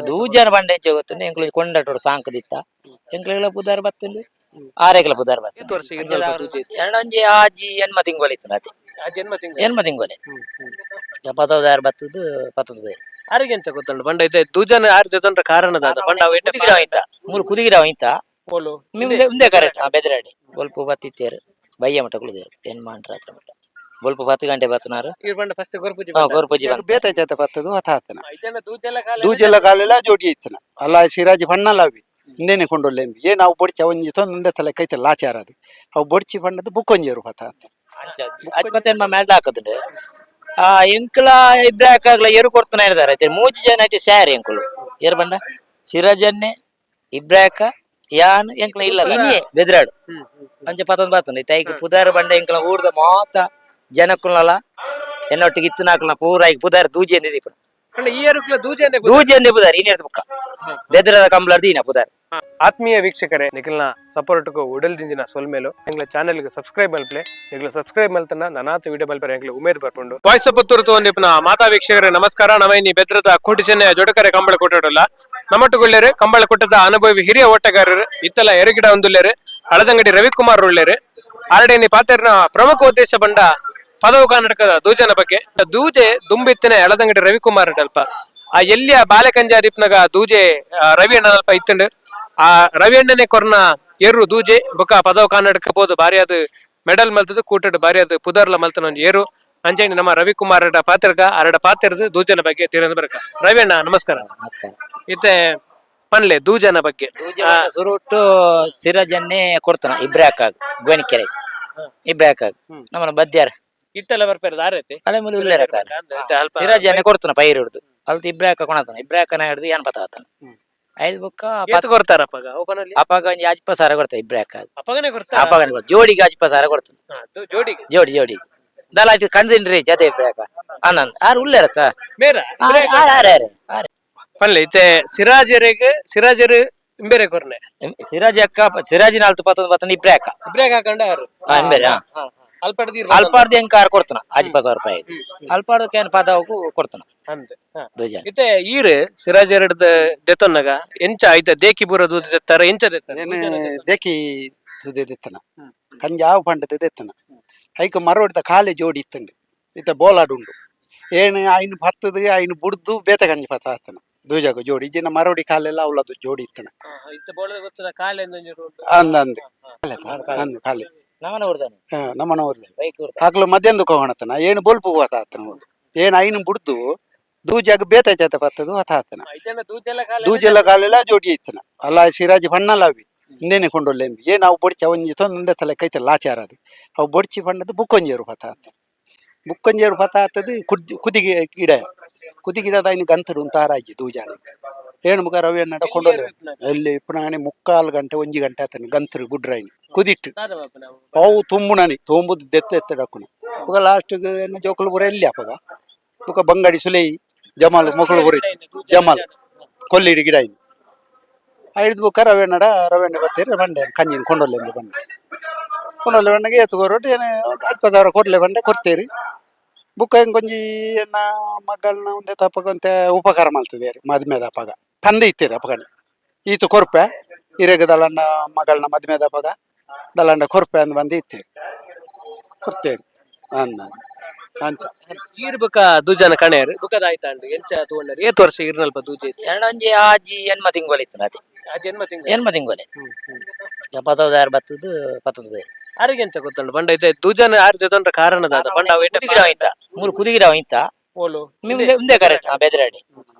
ದೂಜನ ಬಂಡೆ ಎಂಚ ಗೊತ್ತುಂಡು ಎಂಕ್ಲು ಕೊಂಡಟೋಡು ಸಾಂಕದಿತ್ತ ಎಂಕ್ಲೆಗ್ಲ ಪುದಾರ್ ಬತ್ತುಂಡು ಆರೆಗ್ಲ ಪುದಾರ್ ಏತ್ ವರ್ಷ ಬತ್ತುಂಡು. ಇರ್ನಲ್ಪ ದೂಜೆ ಇತ್ತು? ಎರಡೊಂಜಿ ಆಜಿ ಎನ್ಮ ತಿಂಗೊಲು ಇತ್ತು ಅದೇ. ಆ ಜನ್ಮ ತಿಂಗಳು. ಎನ್ಮ ತಿಂಗೊಲೆ ಪತ್ತದಾರು ಬತ್ತದು ಪತ್ತದು ಬೇರೆ. ಆರಿಗೆ ಎಂಚ ಗೊತ್ತುಂಡು ಬಂಡ ಇತ್ತೆ ದೂಜನ ಆರ್ ದೆತೊಂಡ್ರ ಕಾರಣ ದಾದ ಬಂಡ ಅವು ಎಡ್ಡೆ? ಕುದಿಗಿಡ ಹೋಯ್ತ ಮೂಲು ಕುದಿಗಿಡ ಹೋಯ್ತ. ಪೋಲು. ಮುಂದೆ ಮುಂದೆ ಕರೆಕ್ಟ್ ಬೆದರಾಡಿ ಬೊಲ್ಪು ಬತ್ತಿತ್ತೇರು ಬಯ್ಯ ಮಟ್ಟ ಕುಳಿದೇರು ಎನ್ ರಾತ್ರಿ ಮಟ್ಟ ಬೊಲ್ಪು 10 ಗಂಟೆ ಬತ್ತನಾರು. ಈರ್ ಬಂಡ ಫಸ್ಟ್ ಗೊರ್ಪುಜಿ. ಗೋರ್ಪುಜಿ ಬಂತ. ಬೇತೆ ಜೊತೆ ಬತ್ತದು ಹೊತ್ತಾತನ. ಇಜ್ಜಂಡ ದೂಜೆಲ್ಲ ಕಾಲ. ದೂಜೆಲ್ಲ ಕಾಲೆಲ್ಲ ಜೋಡಿ ಇತ್ತನ ಅಲ್ಲ ಸಿರಾಜ್ ಪಣ್ಣಲ ಅವಿ ಇಂದೇನೆ ಕೊಂಡೊಲ್ಲೆಂದು ಏನ್ ಅವು ಬೊಡ್ಚಿ ಒಂಜಿ ತೊಂದೆ ತಲೆ ಕೈತೆ ಲಾಚಾರ ಅದು ಅವು ಬೊಡ್ಚಿ ಪಣ್ಣದು ಬುಕ್ಕೊಂಜೇರು ಹೊತ್ತ. ಅಜ್ಮತ್ತೇನ್ ಮೇಡ ಹಾಕುದುಂಡು ಆ ಎಂಕುಲ ಇಬ್ರು ಹಾಕಾಗ್ಲ ಎರು ಕೊಡ್ತಾನೆ ಇದ್ದಾರೆ ಮೂಜಿ ಜನ ಇಟ್ಟಿ ಸ್ಯಾರಿ ಎಂಕುಲು ಏರ್ ಬಂಡ ಸಿರಾಜನ್ನೆ ಇಬ್ರಾಕ ಯಾನ್ ಎಂಕುಲ ಇಲ್ಲ ಇನ್ನೇ ಬೆದ್ರಾಡು ಅಂಚೆ ಪತ್ತೊಂದು ಬತ್ತುಂಡು ತೈಕ್ ಪುದಾರ್ ಬಂಡ ಎಂಕುಲ ಊರ್ದ ಮಾತ ಜನಕ್ಕುಲಲ ಎನ್ನೊಟ್ಟಿಗೆ ಇತ್ತನಾಕುಲ ಪೂರ ಐಕ್ ಪುದಾರ್ ದೂಜಿ ಎಂದಿದೆ. ಬಂಡ ಈ ಎರುಕ್ಲ ದೂಜೆನೆ. ದೂಜಿ ಎಂದೇ ಪುದಾರ್ ಇನ್ನೇರ್ದು ಬುಕ್ಕ ಬೆದ್ರದ ಕಂಬ್ಲರ್ದು ಇನ ಪುದಾರ್. ಆತ್ಮೀಯ ವೀಕ್ಷಕರೇ, ನಿಖಲ್ನ ಸಪೋರ್ಟ್ಗೂ ಉಡಲ್ ದಿಂಜಿನ ಸೊಲ್ಮೇಲು. ಎಂಗ್ಲ ಚಾನೆಲ್ಗೆ ಸಬ್ಸ್ಕ್ರೈಬ್ ಮಲ್ಪ್ಲೆ. ನಿಗ್ಲ ಸಬ್ಸ್ಕ್ರೈಬ್ ಮಲ್ತನ ನನಾತ ವಿಡಿಯೋ ಮಲ್ಪರೆ ಎಂಗ್ಲ ಉಮೇದ್ ಬರ್ಪುಂಡು. ವಾಯ್ಸ್ ಪತ್ತೂರು ತೋಂದಿಪ್ಪನ ಮಾತಾ ವೀಕ್ಷಕರೇ, ನಮಸ್ಕಾರ. ನಮ ಇನ್ನಿ ಬೆದ್ರದ ಕೋಟಿ ಚೆನ್ನಯ ಜೊಡಕರೆ ಕಂಬಳ ಕೊಟ್ಟಡಲ್ಲ ನಮ್ಮಟ್ಟುಗೊಳ್ಳೇರು ಕಂಬಳ ಕೊಟ್ಟದ ಅನುಭವಿ ಹಿರಿಯ ಓಟಗಾರರು ಇತ್ತಲ ಎರುಗಿಡ ಒಂದುಲ್ಲೇರು ಹಳದಂಗಡಿ ರವಿಕುಮಾರ್ ಉಳ್ಳೇರು. ಆರಡೇನಿ ಪಾತೆರ್ನ ಪ್ರಮುಖ ಉದ್ದೇಶ ಬಂಡ ಪದವು ಕರ್ನಾಟಕದ ದೂಜನ ಬಗ್ಗೆ. ದೂಜೆ ದುಂಬಿತ್ತನೆ ಹಳದಂಗಡಿ ರವಿಕುಮಾರ್ ಅಲ್ಪ ಆ ಎಲ್ಲಿಯ ಬಾಲೆಕಂಜ ದಿಪ್ನಗ ದೂಜೆ ಆ, ರವಿ ಅಣ್ಣನಲ್ಪ ಇತ್ತಂಡು. ಆ ರವಿ ಅಣ್ಣನೇ ಕೊರ್ನ ಏರು ದೂಜೆ ಬೊಕ್ಕ ಪದವು ಕರ್ನಾಟಕ ಪೋದು ಬಾರಿ ಅದು ಮೆಡಲ್ ಮಲ್ತದು ಕೂಟಡ್ ಬಾರಿ ಅದು ಪುದರ್ಲ ಮಲ್ತನ ಒಂಜಿ ಏರು. ಅಂಚೆನೆ ನಮ್ಮ ರವಿಕುಮಾರ್ ಅರಡ ಪಾತ್ರಗ ಅರಡ ಪಾತ್ರದ ದೂಜನ ಬಗ್ಗೆ ತಿರಂದು ಬರಕ. ರವಿ ಅಣ್ಣ, ನಮಸ್ಕಾರ. ನಮಸ್ಕಾರ. ಇತ್ತೆ ಪನ್ಲೆ ದೂಜನ ಬಗ್ಗೆ. ಸುರುಟ್ಟು ಸಿರಾಜನ್ನೇ ಕೊಡ್ತಾನ ಇಬ್ರಾಕಾಗ ಗೋಣಿಕೆರೆ ಇಬ್ರಾಕಾಗ ನಮ್ಮನ ಬದ್ಯಾರ. ಇತ್ತೆಲ್ಲ ಬರ್ಪೇರ ದಾರೈತಿ. ಅಲೆ ಮುಲು ಉಲ್ಲೇರ ಸಿರಾಜನ್ನೇ ಕೊಡ್ತಾನ ಪೈರು ಹಿಡ್ದು ಅಲ್ತ ಇಬ್ರಾಕ ಕೊಣತಾನ ಇಬ್ರಾಕನ ಹಿಡ್ದು ಏನ್ ಪತ್ತ ಆತನ ಐದು ಬುಕ್ಕ. ಏತ್ ಕೊಡ್ತಾರಪ್ಪಗ ಓಪನಲ್ಲಿ? ಅಪಾಗ ಒಂಜಿ ಅಜ್ಪ ಸಾರ ಕೊಡ್ತಾ ಇಬ್ರಾಕ. ಅಪ್ಪಗನೇ ಕೊಡ್ತಾರ? ಅಪಾಗನ ಕೊಡ್ತ ಜೋಡಿಗೆ ಅಜ್ಪ ಸಾರ ಕೊಡ್ತಾನ. ಜೋಡಿಗೆ? ಜೋಡಿ ಜೋಡಿಗೆ ದಲ ಆಯ್ತು ಕಂದಿನ್ರಿ ಜೊತೆ ಇಬ್ರಾಕ ಆನಂದ್ ಆರು ಉಲ್ಲೇರತ್ತ. ಮೇರ. ಆರೆ ಆರೆ ಆರೆ ಆರೆ. ಪನ್ಲೆ ಇತ್ತೆ ಸಿರಾಜರಿಗೆ ಸಿರಾಜರು ಇಂಬೇರೆ ಕೊರ್ನೆ. ಸಿರಾಜ್ ಅಕ್ಕ ಸಿರಾಜಿನ ಅಲ್ತು ಪತ್ತೊಂದು ಪತ್ತೊಂದು ಇಬ್ರಾಕ. ಇಬ್ರಾಕ್ ಹಾಕೊಂಡ ಯಾರು? ಹಾ, ಇಂಬೇರೆ, ಹಾ. ಅಲ್ಪಡ್ದೀರ್. ಅಲ್ಪಾರ್ದು ಹೆಂಗ್ ಕೊಡ್ತಾನ ಅಜ್ಪ ಸಾವಿರ ರೂಪಾಯಿ ಅಲ್ಪಾರ್ದಕ್ಕೆ ಏನ್ ಪದವಕ್ಕೂ ಕೊಡ್ತಾನ. ಅಂದೆ. ಧ್ವಜ. ಇತ್ತೆ ಈರ್ ಸಿರಾಜ್ ಎರಡ್ದ ದೆತೊನ್ನಗ ಎಂಚ ಐತ ದೇಕಿ ಬೂರ ದೂದ ದೆತ್ತರ ಎಂಚ ದೆತ್ತರ? ಏನ್ ದೇಕಿ ತುದೆ ದೆತ್ತನ ಕಂಜಾವು ಪಂಡದ ದೆತ್ತನ ಐಕ್ ಮರೋಡಿದ ಕಾಲೆ ಜೋಡಿ ಇತ್ತಂಡು ಇತ್ತ ಬೋಲಾಡುಂಡು ಏನು ಐನು ಪತ್ತದು ಐನು ಬುಡ್ದು ಬೇತೆ ಕಂಜಿ ಪತ್ತ ಆತನ ದೂಜಾಗ ಜೋಡಿ ಇಜ್ಜಿನ ಮರೋಡಿ ಕಾಲೆಲ್ಲ ಅವಳದು ಜೋಡಿ ಇತ್ತನ. ಇತ್ತೆ ಬೋಳದ ಗೊತ್ತದ ಕಾಲೆ ಒಂಜಿ ಉಂಟು. ಅಂದ ಅಂದ್ ಅಂದ್ ಕಾಲೆ. ನಮ್ಮನ ಊರ್ದಾನೆ. ಹಾ, ನಮ್ಮನ ಊರ್ಲೆ. ಬೈಕ್ ಊರ್ದ. ಆಕಲು ಮಧ್ಯಾಹ್ನ ಹೋಗೋಣತನ ಏನು ಬೊಲ್ಪು ಹೋತ ಆತನ ಒಂದು ಏನು ಐನು ಬುಡ್ದು ದೂಜಾಗ ಬೇತೆ ಜೊತೆ ಬತ್ತದು ಹೊತ್ತ ಆತನ. ಇಜ್ಜಂಡ ದೂಜೆಲ್ಲ ಕಾಲೆ. ದೂಜೆಲ್ಲ ಕಾಲೆಲ್ಲ ಜೋಡಿ ಇತ್ತನ ಅಲ್ಲ ಸಿರಾಜ್ ಪಣ್ಣಲ ಅವಿ ಇಂದೇನೆ ಕೊಂಡೊಲ್ಲೆಂದು ಏನು ಅವು ಬೊಡ್ಚಿ ಒಂಜಿ ತೊಂದೆ ತಲೆ ಕೈತೆ ಲಾಚಾರ ಅದು ಅವು ಬೊಡ್ಚಿ ಪಣ್ಣದು ಬುಕ್ಕೊಂಜೇರು ಪತ್ತ ಆತ ಬುಕ್ಕೊಂಜೇರು ಪತ್ತ ಆತದು ಕುದ್ ಕುದಿಗೆ ಗಿಡ ಕುದಿ ಗಿಡದ ಐನು ಗಂತಡು ಉಂತಾರಾಜಿ ದೂಜಾನೆ ಏಣು ಮುಖ ರವಿ ನಡ ಕೊಂಡೊಲ್ಲೆ ಎಲ್ಲಿ ಪುನಾಣಿ ಮುಕ್ಕಾಲು ಗಂಟೆ ಒಂಜಿ ಗಂಟೆ ಆತನ ಗಂತರು ಗುಡ್ರಾಯಿನಿ ಕುದಿಟ್ಟು ಅವು ತುಂಬುನನಿ ತುಂಬುದು ದೆತ್ತ ಎತ್ತಡಕ್ಕುನ ಬೊಕ ಲಾಸ್ಟ್ಗೆ ಎನ್ನ ಜೋಕುಲು ಪೂರ ಎಲ್ಲಿ ಅಪಗ ಬೊಕ ಬಂಗಾಡಿ ಸುಲೈ ಜಮಾಲ್ ಮೊಕಳು ಪೂರ ಇತ್ತು ಜಮಾಲ್ ಕೊಲ್ಲಿಡಿ ಗಿಡ ಇನ್ನು ಐದು ಬೊಕ್ಕ ರವೆನ್ನಡ ರವೆಣ್ಣೆ ಬತ್ತೀರಿ ಬಂಡೆ ಕಂಜಿನ ಕೊಂಡೊಲ್ಲೆಂದು ಬಂಡೆ ಕೊಂಡೊಲ್ಲೆ ಬಂಡೆಗೆ ಏತು ಕೊರೊಟ್ಟು ಏನು 10,000 ಕೊಡ್ಲೆ ಬಂಡೆ ಕೊಡ್ತೀರಿ ಬುಕ್ಕ ಹಿಂಗೊಂಜಿ ಎನ್ನ ಮಗಳನ್ನ ಒಂದೇ ತಪ್ಪಗಂತೆ ಉಪಕಾರ ಮಾಡ್ತಿದ್ದೀರಿ ಮದ್ಮೆದ ಅಪಗ ಪಂದೆ ಇತ್ತೀರಿ ಅಪಗನೆ ಈತು ಕೊರ್ಪೆ ಹಿರೇಗ ದಲಂಡ ಮಗಳನ್ನ ಮದ್ಮೆದ ಅಪಗ ದಲಂಡ ಕೊರ್ಪೆ ಅಂದ್ ಬಂದು ಇತ್ತೀರಿ ಕೊಡ್ತೇರಿ ಅಂದ ಅಂಚ. ಈರ್ ಬೊಕ ದೂಜನ ಕಣೇರ್ ಬುಕ್ಕದ ಆಯ್ತಾಂಡ್ ಎಂಚ ತೂಂಡರ್ ಏತ್ ವರ್ಷ ಇರ್ನಲ್ಪ ದೂಜೆ ಇತ್ತು? ಎರಡೊಂಜಿ ಆಜಿ ಎನ್ಮ ತಿಂಗೊಲು ಇತ್ತು ಅದೇ. ಆ ಜನ್ಮ ತಿಂಗಳು. ಎನ್ಮ ತಿಂಗೊಲೆ ಪತ್ತದಾರು ಬತ್ತದು ಪತ್ತದು ಬೇರೆ. ಆರಿಗೆ ಎಂಚ ಗೊತ್ತುಂಡು ಬಂಡ ಇತ್ತೆ ದೂಜನ ಆರ್ ದೆತೊಂಡ್ರ ಕಾರಣ ದಾದ ಬಂಡ ಅವು ಎಡ್ಡೆ? ಕುದಿಗಿಡ ಹೋಯ್ತ ಮೂಲು ಕುದಿಗಿಡ ಹೋಯ್ತ. ಪೋಲು. ಮುಂದೆ ಮುಂದೆ ಕರೆಕ್ಟ್ ಬೆದರಾಡಿ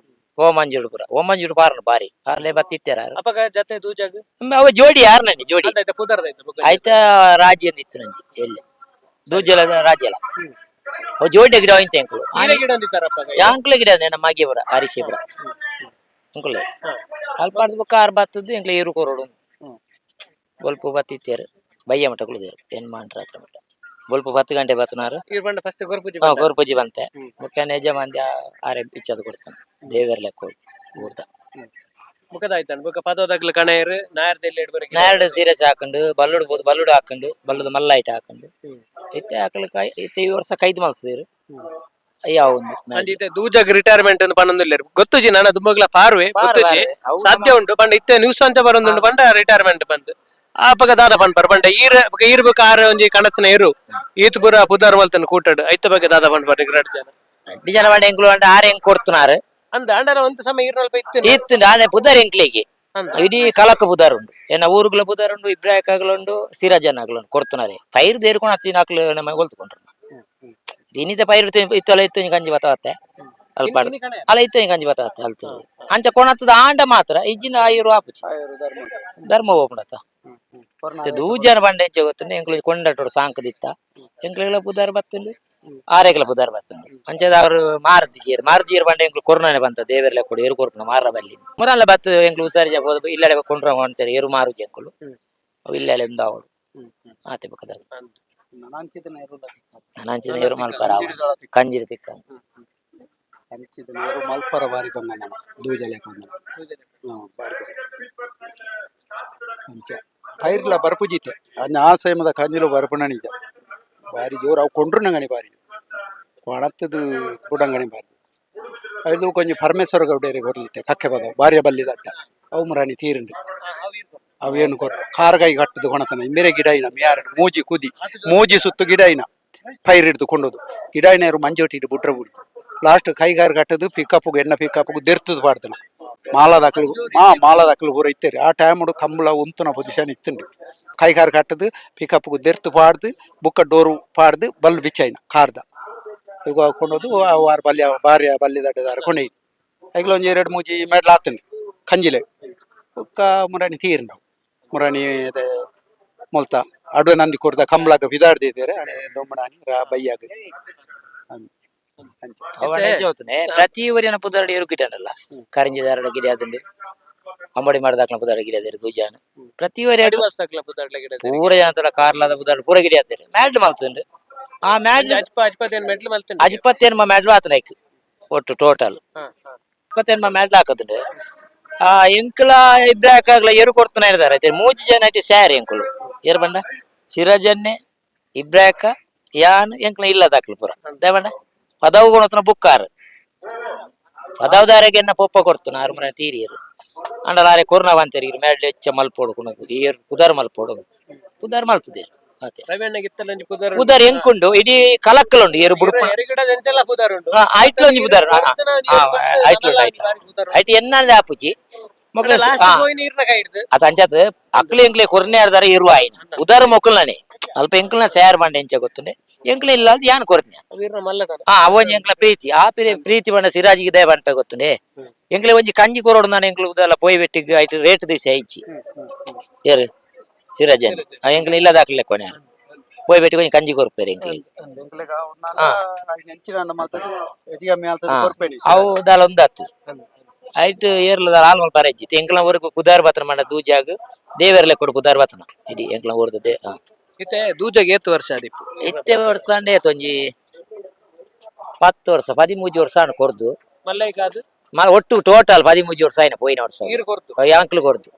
ಓಮಂಜುಡು ಪೂರ ಓಮಂಜುಡು ಪಾರನು ಬಾರಿ ಆರ್ಲೆ ಬತ್ತಿತ್ತಾರ. ಅಪಗ ಜತೆ ದೂಜಾಗ? ಅವ ಜೋಡಿ ಯಾರು ನಂಡಿ ಜೋಡಿ. ಅಂದಾಯ್ತ ಪುದರ್ದಾಯ್ತು ಬೊಕ್ಕ. ಆಯ್ತಾ ರಾಜಿ ಅಂದಿತ್ತು ನಂಜಿ ಎಲ್ಲಿ ದೂಜಲ ರಾಜಿ ಅಲ್ಲ ಅವ ಜೋಡಿ ಗಿಡ ಹೋಯ್ತ ಎಂಕುಲು. ಈರೆ ಗಿಡ ಒಂದಿತ್ತಾರ ಅಪಗ? ಯಾಂಕ್ಲ ಗಿಡ ಅಂದ್ರೆ ನಮ್ಮ ಮಾಗಿಪುರ ಹರಿಶಿಪುರ ಅಂಕುಲೆ ಅಲ್ಪಾರ್ದು ಬೊಕ್ಕ ಆರು ಬತ್ತದ್ದು ಎಂಕ್ಲೆ ಏರು ಕೊರಡು ಬೊಲ್ಪು ಬತ್ತಿತ್ತೇರು ಬಯ್ಯ ಮಟ್ಟ ಕುಳಿದೇರು ಏನ್ ರಾತ್ರಿ ಮಟ್ಟ ಬೊಲ್ಪು 10 ಗಂಟೆ ಬತ್ತನಾರು. ಈರ್ ಬಂಡ ಫಸ್ಟ್ ಗೊರ್ಪುಜಿ. ಹಾ ಗೋರ್ಪೂಜಿ ಬಂತೆ ಮುಖ್ಯ ಯಜಮಾನ್ದಿ ಆರೆ ಇಚ್ಚದು ಕೊಡ್ತಾನೆ ದೇವರ ಲೆಕ್ಕ ಊರ್ದ. ಬುಕ್ಕದ ಆಯ್ತಾಂಡ್ ಬೊಕ್ಕ ಪದೋದಾಗ್ಲ ಕಣೇರ್ ನಾಯರ್ದೆಲ್ಲ ಎಡ್ ಬರಕ್ಕೆ. ನಾಯರ್ಡು ಸೀರೆ ಹಾಕೊಂಡು ಬಲ್ಲುಡು ಬೋದು ಬಲ್ಲುಡು ಹಾಕೊಂಡು ಬಲ್ಲುದು ಮಲ್ಲ ಐಟ ಹಾಕೊಂಡು ಇತ್ತೆ ಹಾಕಲು ಇತ್ತೆ ಈ ವರ್ಷ ಕೈದು ಮಲ್ಸಿದ್ರು. ಯಾವೊಂದು ಅಂಚ ಇತ್ತೆ ದೂಜಗ್ ರಿಟೈರ್ಮೆಂಟ್ ಅಂತ ಪನ್ನೊಂದುಲ್ಲೆರ್ ಗೊತ್ತುಜಿ ನಾನ ದುಂಬಗ್ಲ ಪಾರುವೆ ಗೊತ್ತುಜಿ ಸಾಧ್ಯ ಉಂಟು ಪಂಡ ಇತ್ತೆ ನ್ಯೂಸ್ ಅಂತ ಬರೊಂದುಂಡು ಪಂಡ ರಿಟೈರ್ಮೆಂಟ್ ಬಂದ್ ಆಪಗ ದಾದ ಪನ್ಪರ್ ಪಂಡ ಈರ್ ಬೊಕ ಈರ್ ಬೊಕ ಆರ್ ಒಂಜಿ ಕಣತ್ನ ಇರು ಈತ್ ಪೂರ ಪುದಾರ್ ಮಲ್ತನ ಕೂಟಡ್ ಐತ ಬಗ್ಗೆ ದಾದ ಪನ್ಪರ್ ರಡ್ಡ್ ಜನ. ರಡ್ಡ್ ಜನ ಪಂಡ ಎಂಕ್ಲು ಪಂಡ ಆರ್ ಎಂಕ್ ಕೊಡ್ತುನಾರ್. ಅಂದ್ ಅಂಡಲ ಒಂತ ಸಮಯ ಈರ್ನಲ್ಪ ಇತ್ತಿನ. ಇತ್ತು ಆನೆ ಪುದರ್ ಎಂಕ್ಲೆಗೆ. ಅಂದ್. ಇಡೀ ಕಲಕ ಪುದರ್ ಉಂಡು, ಎನ್ನ ಊರುಗಳ ಪುದರ್ ಉಂಡು, ಇಬ್ರಾಹಿಕ್ಲಾಗ್ಲ ಉಂಡು, ಸಿರಾಜನ್ ಆಗ್ಲ ಉಂಡು ಕೊಡ್ತುನಾರೆ. ಪೈರ್ ದೇರ್ಕೊಂಡು ಅತ್ತಿನ ಅಕ್ಲು ನಮ್ಮ ಗೊಲ್ತುಕೊಂಡ್ರು. ಇನ್ನಿತ ಪೈರು ಇತ್ತಲ್ಲ ಇತ್ತು ಕಂಜಿ ಬತ್ತಾವತ್ತೆ ಅಲ್ಪ ಅಲ್ಲ ಇತ್ತು ಕಂಜಿ ಬತ್ತಾವತ್ತೆ ಅಲ್ತು ಅಂಚ ಕೊಣತ್ತದ ಆಂಡ ಮಾತ್ರ ಇಜ್ಜಿನ ಐರು ಆಪುಜಿ ಧರ್ಮ ಹೋಗ್ಬಿಡತ್ತ. ದೂಜನ ಬಂಡೆ ಎಂಚ ಗೊತ್ತುಂಡು ಎಂಕ್ಲು ಕೊಂಡಟೋಡು ಸಾಂಕದಿತ್ತ ಎಂಕ್ಲೆಗ್ಲ ಪುದಾರ್ ಬತ್ತುಂಡು, ಆರೆಗ್ಲ ಪುದಾರ್ ಬತ್ತುಂಡು. ಅಂಚದ ಅವರು ಮಾರದಿಜೇರು ಮಾರದಿಜೇರು ಬಂಡೆ ಎಂಕ್ಲು ಕೊರೋನಾನೆ ಬಂತ ದೇವರೆಲ್ಲ ಕೊಡು ಏರು ಕೊರ್ಪುನ ಮಾರ ಬಲ್ಲಿ ಮುರಲ್ಲ ಬತ್ತು ಎಂಕ್ಲು ಹುಷಾರಿ ಹೋದ ಇಲ್ಲಡೆ ಕೊಂಡ್ರ ಅಂತಾರೆ ಏರು ಮಾರುಜಿ ಎಂಕುಲು ಅವು ಇಲ್ಲೆಲ್ಲ ಎಂದಾವಡು ಆತೆ ಪಕ್ಕದ ನಾನಂಚಿನ ಏರು ಮಲ್ಪರ ಕಂಜಿರ ತಿಕ್ಕ. ಅಂಚಿದ ನೀರು ಮಲ್ಪರ ಬಾರಿ ಬಂದ ನಾನು ದೂಜಲೆ ಬಂದ ಬಾರಿ ಬಂದ ಅಂಚ ಪೈರ್ಲ ಬರ್ಪುಜಿತೆ ಅಂಚ ಆ ಸಮಯದ ಕಂಜಿಲು ಬರ್ಪುಣ ನಿಜ ಬಾರಿ ಜೋರು ಅವು ಕೊಂಡ್ರು ನಂಗಣಿ ಬಾರಿ ಕೊಣತ್ತದು ಬುಡಂಗಣಿ ಬಾರಿ ಐದು ಕೊಂಚ ಪರಮೇಶ್ವರ ಗೌಡರಿಗೆ ಕೊರ್ಲಿತ್ತೆ ಕಕ್ಕೆ ಬದವು ಬಾರಿಯ ಬಲ್ಲಿದತ್ತ ಅವು ಮುರಾಣಿ ತೀರುಂಡು. ಅವು ಏನು ಕೊರ್ರು ಕಾರ್ಗೈ ಕಟ್ಟದು ಕೊಣತನ ಮೇರೆ ಗಿಡ ಇನ ಮಿಯಾರಡು ಮೂಜಿ ಕುದಿ ಮೂಜಿ ಸುತ್ತು ಗಿಡ ಇನ ಪೈರ್ ಹಿಡ್ದು ಕೊಂಡೋದು ಗಿಡ ಇನ ಮಂಜೋಟಿ ಇಟ್ಟು ಬುಟ್ರ ಬುಡ್ದು ಲಾಸ್ಟ್ ಕೈಗಾರ್ ಕಟ್ಟದು ಪಿಕಪ್ಗೆ ಎಣ್ಣೆ ಪಿಕಪ್ಗೆ ದೆರ್ತದು ಪಾಡ್ದನ ಮಾಲದಾಕಲು ಮಾ ಮಾಲದಾಕಲು ಪೂರ ಇತ್ತೇರಿ. ಆ ಟೈಮ್ ಕಂಬಳ ಉಂತುನ ಪೊಸಿಷನ್ ಇತ್ತುಂಡು. ಕೈಗಾರ್ ಕಟ್ಟದು ಪಿಕಪ್ಗೆ ದೆರ್ತು ಪಾಡ್ದು ಬುಕ್ಕ ಡೋರು ಪಾಡ್ದು ಬಲ್ ಬಿಚ್ಚೈನ ಕಾರ್ದ ಈಗ ಕೊಂಡೋದು ಆರು ಬಲ್ಯ ಬಾರ್ಯ ಬಲ್ಯ ಕೊಂಡೋಯಿ ಐಗ್ಲ ಒಂಜಿ ಎರಡು ಮೂಜಿ ಮೆಡ್ಲ ಆತಂಡು ಕಂಜಿಲೆ ಬುಕ್ಕ ಮುರಾಣಿ ತೀರಿಂಡವು ಮುರಾಣಿ ಅದೇ ಮೊಲ್ತ ಅಡುವೆ ನಂದಿ ಕೊರ್ದ ಕಂಬಳಗ ಬಿದಾಡ್ದಿದ್ದಾರೆ ಅಡೆ ದೊಮ್ಮಣಾನಿ ರಾ ಬೈಯಾಗ ಅಂದ್ ಅಂಚ. ಅವನ ಜೋತನೆ ಪ್ರತಿ ಊರಿನ ಪುದರ್ಡ್ ಏರು ಗಿಡನಲ್ಲ ಕರಿಂಜಿದಾರಡ ಗಿಡ ಅದಂಡು ಅಂಬಡಿ ಮಾಡದಾಕ್ಲ ಪುದರ್ಡ್ ಗಿಡ ಅದೇರು ತೂಜಾನ ಪ್ರತಿ ಊರಿ ಪೂರ ಜನತಲ ಕಾರ್ಲಾದ ಪುದರ್ಡ್ ಪೂರ ಗಿಡ ಆತೇರು ಮ್ಯಾಡ್ ಮಲ್ತುಂಡು ಆ ಮ್ಯಾಡ್ ಅಜ್ಪ ಅಜ್ಪತ್ತೇನು ಮೆಟ್ಲು ಮಲ್ತುಂಡು. ಅಜಿಪತ್ತೇನ್ಮ ಮ್ಯಾಡ್ಲು ಆತನ ಐಕ್ ಒಟ್ಟು ಟೋಟಲ್ ಇಪ್ಪತ್ತೇನ್ಮ ಮ್ಯಾಡ್ಲು ಹಾಕದುಂಡು. ಆ ಎಂಕುಲ ಇಬ್ರಾಕಾಗ್ಲ ಏರು ಕೊಡ್ತಾನೆ ಇದ್ದಾರೆ ಮೂಜಿ ಜನ ಇಟ್ಟು ಸ್ಯಾರಿ ಎಂಕುಲು ಏರು ಬಂಡ ಸಿರಾಜನ್ನೆ ಇಬ್ರಾಕ ಯಾನ್ ಎಂಕ್ಲ ಇಲ್ಲ ದಾಖಲು ಪೂರ ದೇವಣ್ಣ ಪದವು ಕೊಣತನ ಬುಕ್ಕಾರು ಪದವದಾರೆಗೆ ಎನ್ನ ಪೊಪ್ಪ ಕೊಡ್ತಾನ ಆರು ಮನೆ ತೀರಿಯರು ಅಂಡಲ ಆರೆ ಕೊರೋನಾ ಅಂತಾರೆ ಇರು ಮ್ಯಾಡ್ಲು ಹೆಚ್ಚ ಮಲ್ಪೋಡು ಕುಣದು ಏರು ಪುದಾರ್ ಮಲ್ಪೋಡು ಪುದಾರ್ ಮಲ್ತದೆ ಅತೆ. ರವಿಯಣ್ಣಗೆ ಇತ್ತಲ್ಲ ಪುದರ್. ಪುದಾರ್ ಎಂಕುಂಡು ಇಡೀ ಕಲಕ್ಕಲುಂಡು ಏರು ಬುಡುಪ. ಎರಿಗಿಡದ ಎಂತೆಲ್ಲ ಪುದರ್ ಉಂಟು. ಐಟ್ಲ ಒಂಜಿ ಪುದಾರ್ ಐಟ್ಲ ಐಟ್ಲ ಐಟ್ ಎನ್ನಲ್ಲೆ ಆಪುಜಿ ಮೊಕ್ಲೆ. ಲಾಸ್ಟ್ ಹೋಯಿ ನೀರ್ನ ಕೈ ಹಿಡ್ದು. ಅತ ಅಂಚಾತ್ ಅಕ್ಲೆ ಎಂಕ್ಲೆ ಕೊರ್ನೆ ಆರ್ದಾರ ಇರುವ ಆಯ್ನ ಉದಾರ ಮೊಕ್ಕಲ್ನೇ ಅಲ್ಪ ಎಂಕ್ಲನ ಸೇರ್ ಬಂಡೆ ಎಂಚ ಗೊತ್ತುಂಡೆ ಎಂಕ್ಲೆ ಇಲ್ಲ ಅದು ಯಾನ್ ಕೊರ್ನೆ. ವೀರ್ನ ಮಲ್ಲದನ. ಆ ಅವೊಂಜಿ ಎಂಕ್ಲ ಪ್ರೀತಿ ಆ ಪ್ರೀತಿ ಬಂಡ ಸಿರಾಜಿಗೆ ದಯ ಬಂಟ ಗೊತ್ತುಂಡೆ ಎಂಕ್ಲೆ ಒಂಜಿ ಕಂಜಿ ಕೊರೋಡು ನಾನು ಎಂಕ್ಲು ಉದಲ್ಲ ಪೋಯ್ ಬೆಟ್ಟಿಗ್ ಐಟ್ ರೇಟ್ ದಿವಸ ಐಚಿ ಏರು ಸಿರಾಜನ್ ಎಂಕ್ಲೆ ಇಲ್ಲ ದಾಖಲೆ ಕೊನೆ ಪೋಯ್ ಬೆಟ್ಟಿಗೆ ಒಂಜಿ ಕಂಜಿ ಕೊರ್ಪೇರು ಎಂಕ್ಲೆ. ಎಂಕ್ಲೆಗ್ ಅವು ನಾನ ಐನ್ ಎಂಚಿನ ಮಲ್ತದು ಎಜಿಗಮ್ಮಿ ಮಲ್ತದು ಕೊರ್ಪೇಣಿ. ಅವು ದಾಲ ಒಂದಾತು ಐಟ್ ಏರ್ಲದ ಆಲ್ ಮಲ್ಪ ಅರೆಜ್ಜಿ ಎಂಕ್ಲ ಊರಿಗೆ ಕುದಾರ್ ಬತ್ತನ ಮಂಡ ದೂಜಾಗ್ ದೇವೆರ್ಲೆ ಕೊಡು ಕುದಾರ್ ಬತ್ತನ ಇಡೀ ಎಂಕ್ಲ ಊರ್ದ they ಹಾ. ಇತ್ತೆ ದೂಜಗೆ ಏತು ವರ್ಷ ಆದಿಪ್ಪು? ಇತ್ತೆ ವರ್ಷ ಅಂಡೆ ಒಂಜಿ 10 ವರ್ಷ 13 ವರ್ಷ ಅಣ್ಣ ಕೊರ್ದು. ಮಲ್ಲೈಕಾದು. ಒಟ್ಟು ಟೋಟಲ್ 13 ವರ್ಷ ಆಯ್ನ ಪೋಯಿನ ವರ್ಷ. ನೀರು ಕೊರ್ತು. ಯಾಂಕ್ಲು ಕೊರ್ದು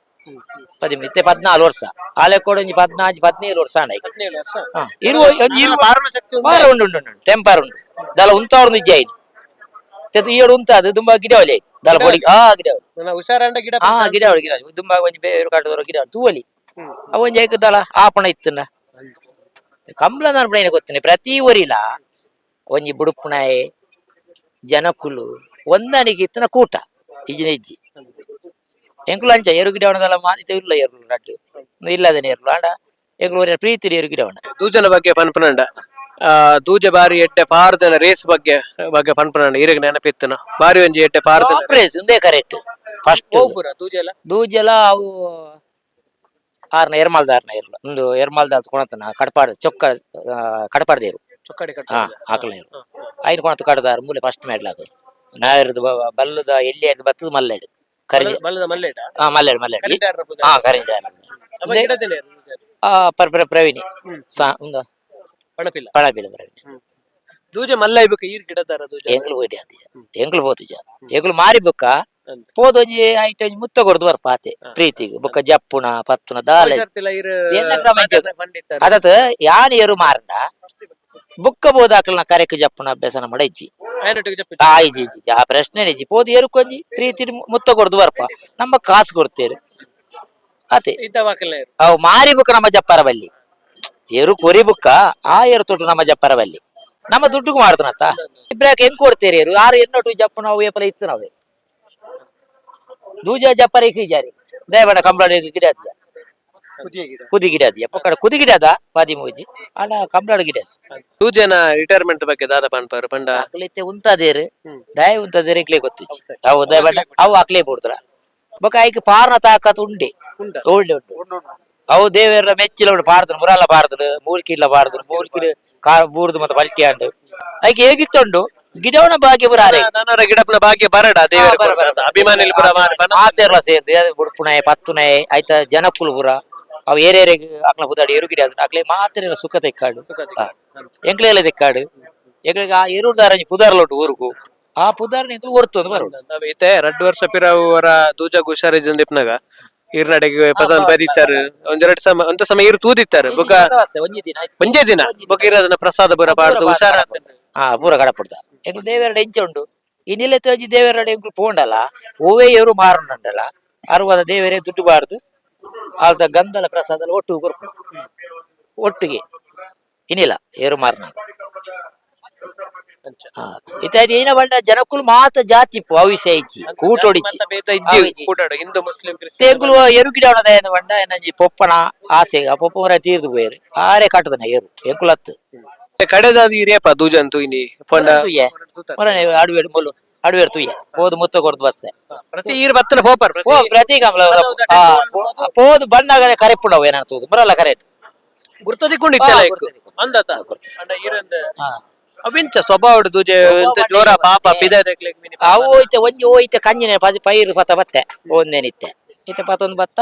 ಇತ್ತೆ 14 ವರ್ಷ ಆಲೆ ಕೊಡು ಒಂಜಿ 14 17 ವರ್ಷ ಅಣ್ಣ ಐಕ್. 17 ವರ್ಷ. ಹಾ, ಇರುವ ಒಂಜಿ ಇರುವ ಪಾರನ ಶಕ್ತಿ ಉಂಟು. ಪಾರ ಉಂಡು ಉಂಡು ಉಂಡು ಟೆಂಪರ್ ಉಂಡು ದಾಲ ಉಂತಾವ್ರದ್ದು ಇಜ್ಜೆ ಆಯ್ತು ತೆದು ಈಯಡು ಉಂತಾದು ದುಂಬಾ ಗಿಡವಲಿ ದಾಲ ಪೊಡಿ ಆ ಗಿಡವಲಿ. ನನ್ನ ಹುಷಾರಂಡ ಗಿಡ. ಆ ಗಿಡವಳಿ ಗಿಡ ದುಂಬಾ ಒಂಜಿ ಬೇರು ಕಾಟದವರು ಗಿಡ ತೂವಲಿ ಅವ ಒಂಜಿ ಐಕ್ ದಾಲ ಆಪಣ ಇತ್ತುನ ಕಂಬ್ಲ ನಾನು ಬಿಡ ಗೊತ್ತೇನೆ ಪ್ರತಿ ಊರಿಲ ಒಂಜಿ ಬುಡುಪುಣಾಯೆ ಜನಕುಲು ಒಂದನಿಗೆ ಇತ್ತನ ಕೂಟ ಇಜ್ಜಿನ ಇಜ್ಜಿ ಎಂಕುಲು ಅಂಚ ಎರು ಗಿಡವಣದಲ್ಲ ಮಾದಿತ ಇಲ್ಲ ಎರು ರಡ್ಡು ಇಲ್ಲದನೆ ಎರ್ಲು ಅಂಡ ಎಂಕುಲು ಒರಿಯ ಪ್ರೀತಿ ಎರು ಗಿಡವಣ. ದೂಜನ ಬಗ್ಗೆ ಪನ್ಪನಂಡ ಆ ದೂಜ ಬಾರಿ ಎಡ್ಡೆ ಪಾರ್ದನ ರೇಸ್ ಬಗ್ಗೆ ಬಗ್ಗೆ ಪನ್ಪನಂಡ ಈರೆಗ್ ನೆನಪಿತ್ತನ ಬಾರಿ ಒಂಜಿ ಎಡ್ಡೆ ಪಾರ್ದನ. ರೇಸ್ ಒಂದೇ ಕರೆಕ್ಟ್ ಫಸ್ಟ್. ಹೋಗ್ಬುರ ದೂಜ ಎಲ್ಲ. ದೂಜೆಲ ಅವು ಆರ್ನ ಎರ್ಮಾಲ್ದಾರ್ನ ಎರ್ಲು ಒಂದು ಎರ್ಮಾಲ್ದಾರ್ ಕೊಣತನ ಕಡಪಾಡ ಚೊಕ್ಕ ಕಡಪಾಡ್ದೇರು. ಚೊಕ್ಕಡಿ ಕಟ್ಟ. ಹಾ ಆಕಳ ನೀರು ಐದು ಕೊಣತು ಕಡದಾರ ಮೂಲೆ ಫಸ್ಟ್ ಮೆಡ್ಲಾಗ ನಾಯರ್ದು ಬಲ್ಲದ ಎಲ್ಲಿ ಆಯ್ತು ಬತ್ತದ ಮಲ್ಲೆಡು ಕರಿಂಜ. ಮಲ್ಲದ ಮಲ್ಲೇಟ. ಹಾ ಮಲ್ಲೆಡು ಮಲ್ಲೆಡು. ಕರಿಂಜಾರರ ಪುದರ್. ಹಾ ಕರಿಂಜಾರ. ಅವ ಗಿಡದಲ್ಲೇ ಇರೋದು. ಆ ಪರ್ಪರ ಪ್ರವೀಣಿ ಸಾ ಒಂದು ಪಣಪಿಲ್ಲ. ಪಳಬಿಲ ಪ್ರವೀಣಿ. ದೂಜ ಮಲ್ಲ ಇಬೇಕು ಈರ್ ಗಿಡದಾರ ದೂಜ. ಎಂಗ್ಲು ಹೋಯ್ಡಿ ಅದು ಎಂಗ್ಲು ಪೋತುಜ ಎಂಗ್ಲು ಮಾರಿ ಬುಕ್ಕ ಪೋದೊಂಜಿ ಐತೆ ಒಂಜಿ ಮುತ್ತ ಕೊಡ್ದು ಬರ್ಪ ಆತೆ ಪ್ರೀತಿಗೆ ಬೊಕ್ಕ ಜಪ್ಪುನ ಪತ್ತುನ ದಾಲ ಸರ್ತಿಲ ಈರ್ ಎನ್ನ ಕ್ರಮ ಇಜ್ಜಿ. ಪಂಡಿತರ. ಅದತ್ ಯಾನ್ ಏರು ಮಾರಂಡ ಬುಕ್ಕ ಬೋದಾಕಲ್ನ ಕರೆಕ್ ಜಪ್ಪುನ ಅಭ್ಯಾಸ ನಮ್ಮ ಇಜ್ಜಿ. ಆಯನೊಟ್ಟಿಗೆ ಜಪ್ಪು. ಆ ಇಜ್ಜಿ ಇಜ್ಜಿ, ಆ ಪ್ರಶ್ನೆ ಇಜ್ಜಿ. ಪೋದು ಏರುಕೊಂಜಿ ಪ್ರೀತಿ ಮುತ್ತ ಕೊರ್ದು ಬರ್ಪ, ನಮ್ಮ ಕಾಸು ಕೊಡ್ತೇರು ಅತೆ. ಇದ್ದ ವಾಕಲ್ನ ಏರು. ಅವು ಮಾರಿ ಬುಕ್ಕ ನಮ್ಮ ಜಪ್ಪರ ಬಲ್ಲಿ ಏರು ಕೊರಿ ಬುಕ್ಕ ಆ ಏರು ತೊಟ್ಟು ನಮ್ಮ ಜಪ್ಪರ ಬಲ್ಲಿ ನಮ್ಮ ದುಡ್ಡುಗೂ ಮಾಡ್ತಾನತ್ತ. ಇಬ್ರಾಕ್ ಹೆಂಗ್ ಕೊಡ್ತೇರಿ ಏರು ಆರು ಎನ್ನೊಟ್ಟು ಜಪ್ಪು ನಾವು ಏಪಲ ಇತ್ತು ನಾವೇ ದೂಜ ಜಪ್ಪರ ಇಕ್ರಿ ಜಾರಿ ದಯಬೇಡ ಕಂಬಳ ಗಿಡ ಆದ್ಯ. ಕುದಿ ಗಿಡ ಆದ್ಯ ಪಕ್ಕಡ ಕುದಿ ಗಿಡ ಅದ ಪಾದಿ ಮೂಜಿ ಅಣ್ಣ ಕಂಬಳ ಗಿಡ ಆದ್ಯ. ದೂಜನ ರಿಟೈರ್ಮೆಂಟ್ ಬಗ್ಗೆ ದಾದ ಪನ್ಪಾರು ಪಂಡ? ಅಕ್ಲೈತೆ ಉಂತಾದೇರು ದಯ ಉಂತಾದೇರು ಎಂಕ್ಲೆ ಗೊತ್ತು. ಅವು ದಯಬೇಡ ಅವು ಅಕ್ಲೇ ಬೋಡ್ತಾರ ಬೊಕ ಐಕ್ ಪಾರ್ನ ತಾಕತ್ ಉಂಡೆ. ಉಂಡ. ಉಂಡೆ ಉಂಡು. ಅವು ದೇವೆರ ಮೆಚ್ಚಿಲ ಉಂಡು ಪಾರ್ದನು ಮುರಲ್ಲ ಪಾರ್ದನು ಮೂಲ್ಕಿಡ್ಲ ಪಾರ್ದನು ಮೂಲ್ಕಿಡ್ ಕಾ ಬೂರ್ದು ಮತ್ತೆ ಬಲ್ಕಿ ಆಂಡು ಐಕ್ ಹೇಗಿತ್ತುಂಡು ಗಿಡವನ ಭಾಗ್ಯ ಪುರ ಆರೆ. ನಾನವರ ಗಿಡಪ್ಪನ ಭಾಗ್ಯ ಬರಡ ದೇವರ ಅಭಿಮಾನಿಲ್ ಪುರ ಮಾರಿ ಬನ. ಮಾತೆರ್ಲ ಸೇರ್ದು ಬುಡ್ಪುಣೆ ಪತ್ತುಣೆ ಐತ ಜನಕ್ಕುಲು ಪುರ ಅವು ಏರೇರೆ ಅಕ್ಲ ಪುದಾಡಿ ಎರು ಗಿಡ ಅಕ್ಲೆ ಮಾತೆರೆಲ್ಲ ಸುಖ ತೆಕ್ಕಾಡು. ಎಂಕ್ಲೆಲ್ಲ ತೆಕ್ಕಾಡು ಎಂಕ್ಲೆಗ್ ಆ ಎರುದಾರಂಜಿ ಪುದಾರ್ಲೊಟ್ಟು ಊರುಗು ಆ ಪುದಾರ್ನ ಎಂಕ್ಲು ಒರ್ತು ಒಂದು ಬರೋಡು. ನಾವ್ ಇತ್ತೆ ರಡ್ಡು ವರ್ಷ ಪಿರವರ ದೂಜ ಹುಷಾರಿಜನ್ ದಿಪ್ನಾಗ ಈರ್ನಡೆಗೆ ಪದನ್ ಬರೀತಾರೆ ಒಂದೆರಡು ಸಮ ಒಂತ ಸಮಯ ಇರು ತೂದಿತ್ತಾರೆ ಬೊಕ. ಒಂಜಿ ದಿನ ಆಯ್ತು. ಒಂಜೇ ದಿನ ಬೊಕ ಇರೋದನ್ನ ಪ್ರಸಾದ ಬುರ ಪಾಡ್ದು ಹುಷಾರ. ಹಾ ಪೂರ ಕಡಪಡ್ದ ಎಂಕ್ಲು ದೇವೆರಡ ಇಂಚ ಉಂಡು ಈ ನಿಲೆ ಒಂಜಿ ದೇವೆರಡ ಎಂಕ್ಲು ಪೋಂಡಲ್ಲ ಓವೇ ಎರು ಮಾರುಂಡಲ್ಲ ಅರುವಾದ ದೇವರೇ ದುಡ್ಡು ಬಾರ್ದು ಆಲ್ತ ಗಂಧಲ ಪ್ರಸಾದ ಒಟ್ಟು ಕೊರ್ಪು ಒಟ್ಟಿಗೆ ಇನ್ನಿಲ್ಲ ಏರು ಮಾರ್ನಾಗ. ಇತ್ತ ಏನ ಬಂಡ ಜನಕ್ಕುಲು ಮಾತ ಜಾತಿ ಇಪ್ಪು ಅವಿಸೆ ಇಜ್ಜಿ ಕೂಟೊಡಿಚ್ಚಿ. ಕೂಟಾಡು ಹಿಂದೂ ಮುಸ್ಲಿಂ ಕ್ರಿಶ್ಚಿಯನ್. ತೇಂಗುಲು ಎರು ಗಿಡ ಅವನದ ಬಂಡ ಏನಂಜಿ ಪೊಪ್ಪನ ಆಸೆ ಆ ಪೊಪ್ಪ ಮರ ತೀರ್ದು ಪೋಯರು ಆರೆ ಕಟ್ಟದನ ಏರು ಎಂಕುಲತ್ತು. ಕಡೆದಾದ ಇರಿಯಪ್ಪ ದೂಜಂತು ಇನಿ ಪಂಡ. ತುಯ್ಯೆ ಮೊರನೆ ಅಡುವೆಡು ಮೊಲ್ಲು ಅಡುವೆಡು ತುಯ್ಯೆ ಪೋದು ಮುತ್ತ ಕೊರ್ದು ಬಸ್ಸೆ. ಪ್ರತಿ ಈರ್ ಬತ್ತನ ಪೋಪರ್. ಪೋ ಪ್ರತಿ ಕಮಲ ಪೋದು ಬಣ್ಣಗನೆ ಕರೆಪುಂಡವು ಏನಾಗ್ತದೆ ತೂದು ಬರಲ್ಲ ಕರೆಕ್ಟ್. ಗುರ್ತ ದಿಕ್ಕೊಂಡಿತ್ತಲ್ಲ. ಹಾ, ಗುರ್ತ ದಿಕ್ಕೊಂಡು. ಅಂದತ ಅಂಡ ಈರಂದ ಅವಿಂಚ ಸ್ವಭಾವ ದೂಜೆ ಎಂತ ಜೋರ ಪಾಪ ಪಿದ. ಅವು ಹೋಯ್ತೆ ಒಂಜಿ ಹೋಯ್ತೆ ಕಂಜಿನ ಪದಿ ಪೈರು ಪತ ಬತ್ತೆ ಒಂದೇನಿತ್ತೆ ಇತ್ತೆ ಪತ್ತೊಂದು ಬತ್ತ